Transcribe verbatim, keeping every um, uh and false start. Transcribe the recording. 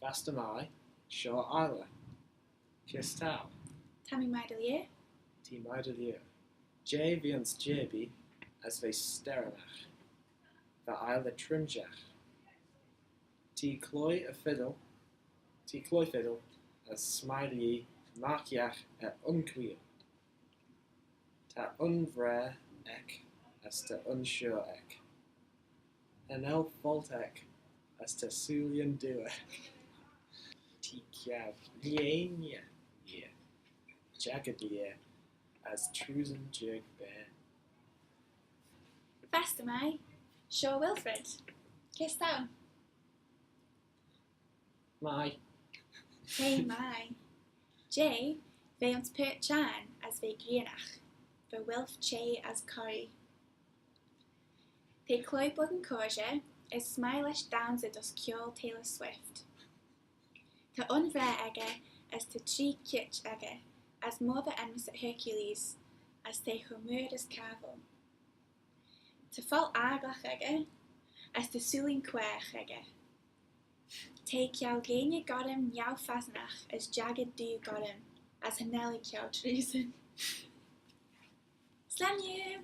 Fastyr mie, shoh Isla. Kys t'ou? Ta mee mie dy liooar. T'eh mie dy liooar. Jea veih'n çherbee as v'eh sterrymagh. Va Isla trimshagh. T'eh cloie y fiddle, t'eh cloie fiddle as smie lhee markiagh er un queeyl. Ta un vraar eck as ta un shuyr eck. Cha nel folt eck as ta sooillyn doo eck. T'eh kiart lheiney, lheiney, jaggey dy liooar as troosyn jiarg bane. Fastyr mie, shoh Wilfred. Kys t'ou? Mie. T'eh mie. Jea veih'n paart çhiarn as v'eh grianagh. Va Wilf çheh as corree. T'eh cloie boird yn coshey as smie lesh daunsey dys kiaull Taylor Swift. Ta un vraar echey as ta tree çheet echey, as moghrey enmyssit Hercules, as t'eh cho mooar as cabbyl. Ta folt agglagh echey, as ta sooillyn quaagh echey. T'eh kiart lheiney gorrym neu-phassanagh as jaggey doo gorrym, as cha nel eh kiart troosyn. Slane lhiu!